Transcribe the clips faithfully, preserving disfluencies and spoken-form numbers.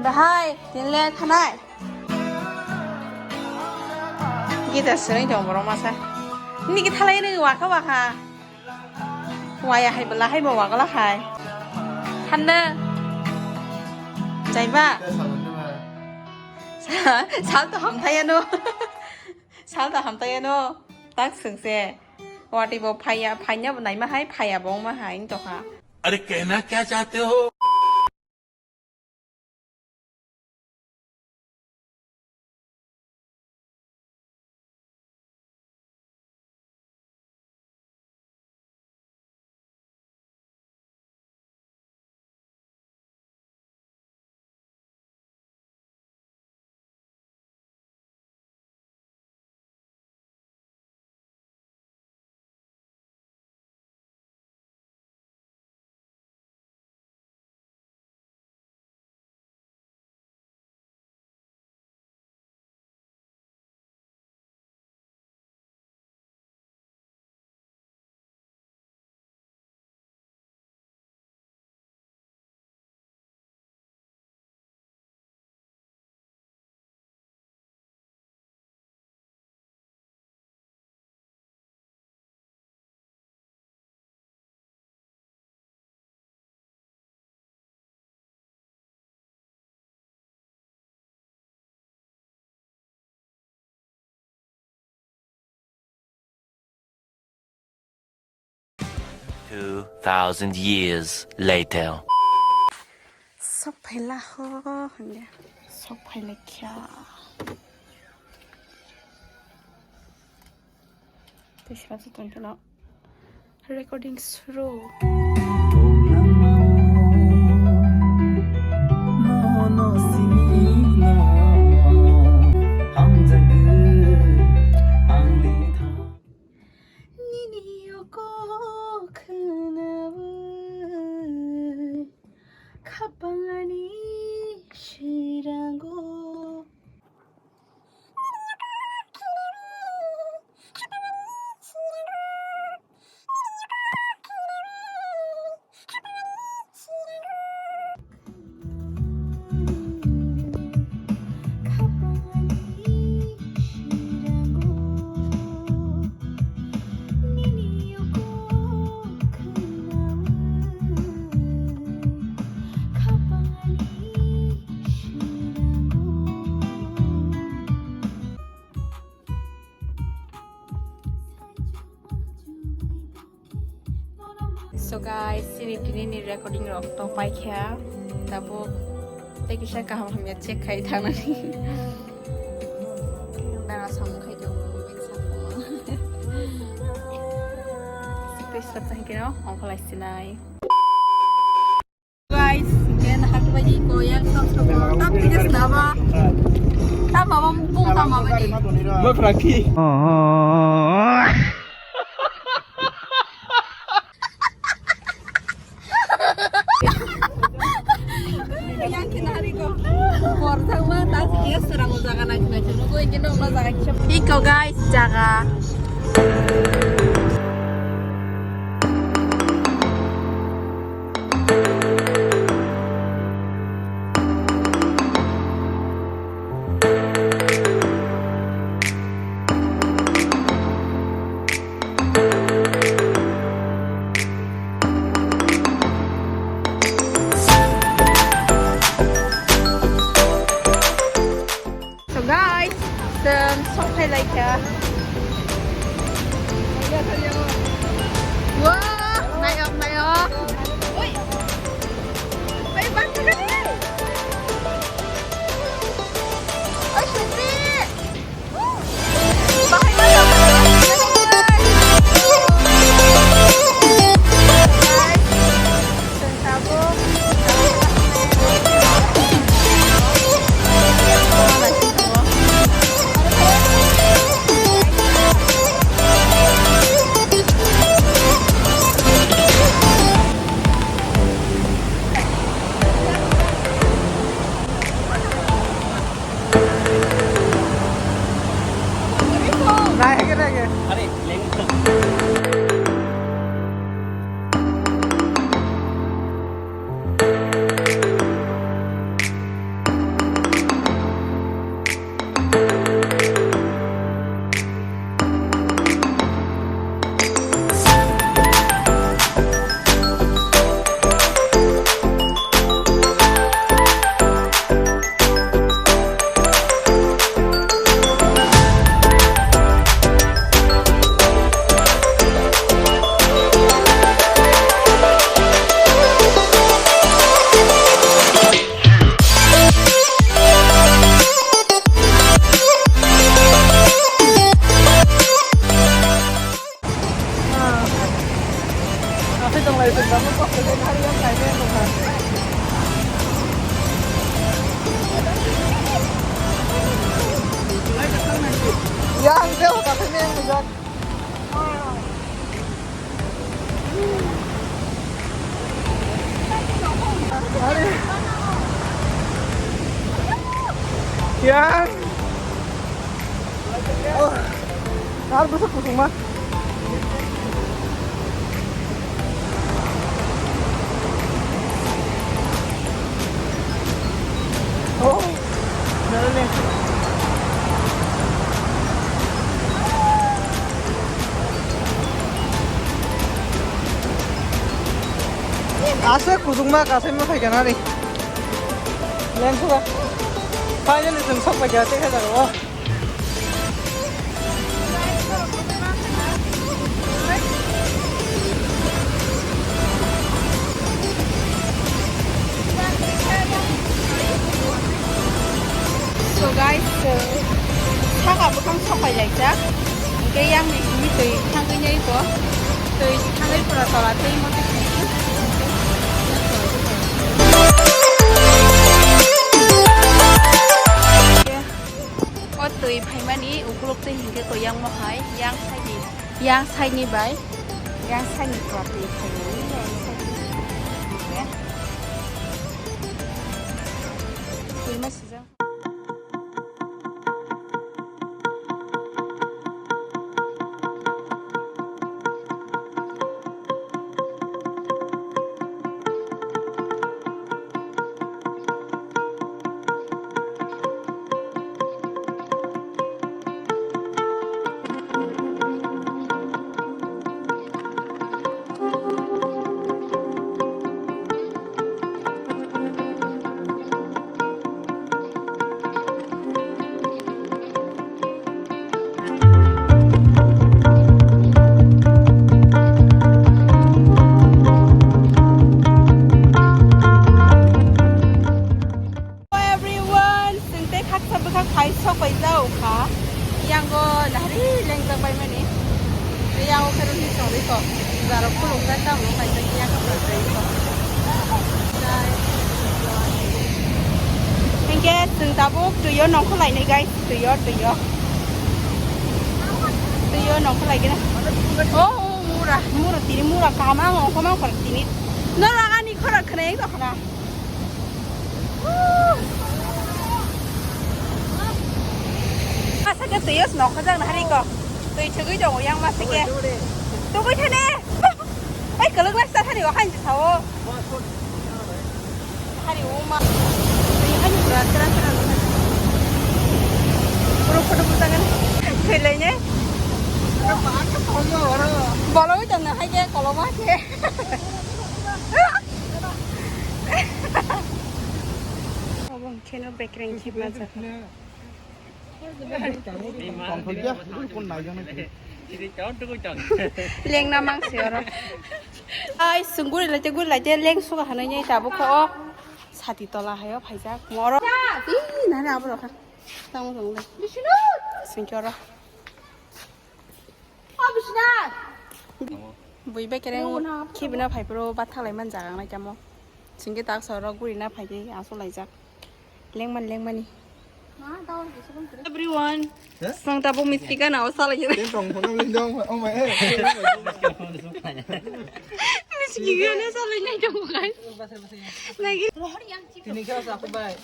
Bahai, tinle thanai. Gita sering dong borok masa. Ini kita lain ini waka waka. Waya hai bela hai bawa kala hai. Handa. Jaiba. Sal to hamthai ano. Sal to hamthai ano. Tak sengse. Wati bo phaya, phanya bo naima hai, phaya bo ma hai, to ha. अरे कहना क्या चाहते हो? Two thousand years later. Sok phaila ho, hwnde. Sok phailai kha. Tei sila se tongkhe no recording suru. Nini yokok khnawi khapangani swirango. So guys, sini tini ni recording rok to paikha. Tabuk tei kisa kaham hamya check khai thangnani. Dara samung khai tongo, mobile samung. Space rok tang khe no ongkholai sinai. Guys, again, happy baji ko yang sab sab tam tiga selama. Tam mama mukung tam mama ni. Bak rakhi. Yang kinari ko. Por thangma tas dia serang jaga nak nak. Ko ingin dong jaga. Iko guys, jaga. So guys, chwng sok phai lai kha. Wow, nayok, nayok. Oi. Oi, bang ka ni. Oi, Shruti. Ya. Oh. Har bwswk kusungma. Oh. Aswk kusungma kasaima phaikha nari. Lengsuka. Finally chwng sok paikha tei khe jaga o. So guys, uh, saka bwkhang sok pai laijak. Hingke yang ni simi twi thangwi nai bo. Twi thangwi pura tola tei mo twi simi. O twi phaimani ukuluk twi hingke ko yang mo hai, yang side ni, yang side ni bai, yang side ni pura twi phaimani. Twi ma sijak. Hello everyone, chwng tei khaksa bwkhak phai sok bai jao kha. Yango nahari lengjak bai mani. Yango khe rwngni chongri kok. Jaro khulumjak tamo kaisa khe yakap rwngwi kok. Hinkhe chwng tabuk twi o nongkhor lainai guys, twi o, twi o. Twi o nongkhor lai gina. Oh, mura, mura tini mura kama ngongkho mangkor tini. Norok ani khorok khna eng tokna. Masa khe twi o swnok khajak na hari ko. Twi chugui tongo yang masa khe. Tugui thane. Ai kwlwk lak sa hari o hain sao. Hari o ma. Twi hani pura kra kra. Pura photo buta kan. Thwi lai ne. Bolo wi tong na hai khe koloma khe. Obo hwnkhe no bekreng khibma jaga. Lengna mangsi oro. Ai, chwng guri laite, guri laite, leng suga hanai nai tabuk kho o. Sati tola hai o phaijak. Moro. Ih, nani abo rokha. Tamo tong le. Singkhe oro. Bui bekereng khibina phai phuru bathalai man jaga nai tamo. Singke tak sorok gurina phai khe asuk laijak. Lengmani, lengmani. Everyone. Huh? Sang tabuk miski gana o salai. Tong phone ni dong, oh my, eh. Miski gana salai nai dong, guys. Nagi. Tini khe asa kubai.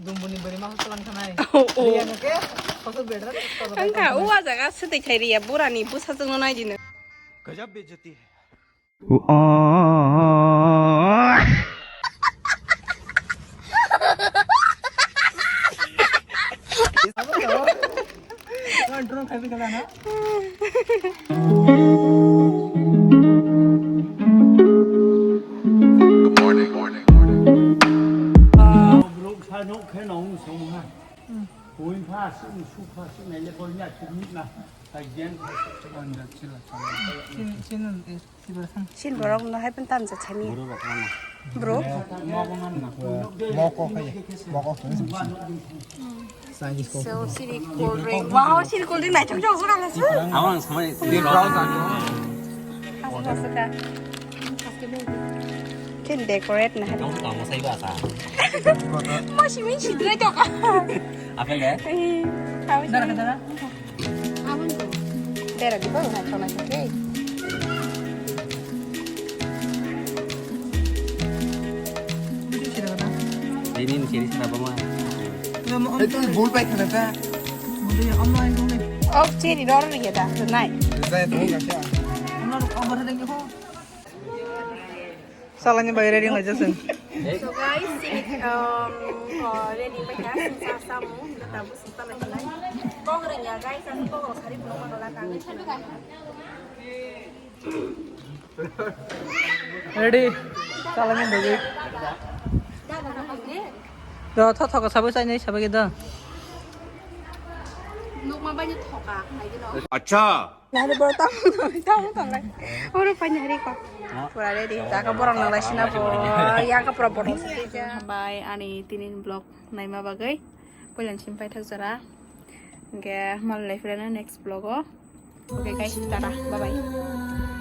Dumbuni bari ma hosolan khanai. Oh, oh. Riya no ke, hoso bedra. Angkha, uwa jaga swtwi thai riya, burani bwsajwkno nai dino. Gajab bejati hai. Drone khai bi gala na. Good morning, morning, morning. Borok sa nok khe nong song ha. Koi pha sing su pha sing nai le koi na chuk nik na. Ka jen pha sing. Chin, chin, chin, chin. Sin borok no hai pun tam ja chami. Bro. Moko khai, moko khai. So, siri cold drink. Wow, siri cold drink nai chok chok sura lasu. Awang samai di brown sa. Asa asa ka. Ken decorate na hari. Kamu kamu saya bahasa. Masih min sidra chok. Apa le? Eh, kamu dara dara. Bera di bang na chona chok. Ini ni kiri sila bama. Itu bul pai khana ta. Oh, chini dor ni ya da, nai. Zai tu ka kya? Salani bagwi ready wnglaijak chwng. So guys, sini, um, oh, ready wngkha, sini sa samu, hingke tabuk sini salai khlai. Kok rwngya guys, ang kok rw sari phunuk mangala kang. Ready? Salani bagwi. Do, tho, tho, sabai sainai, sabai do. Nukma bai thoka, hai dino. Acha. Nari boro tamo tamo tamo tamo lai. Oro pai nari ko. Pura ready. Taka borok nang lai sina bo. Yang ka pura borok. Bye ani tinin vlog naima bagwi. Koilan sim pai thak jora. Hingke mal life rena next vlog o. Okay guys, tara. Bye bye.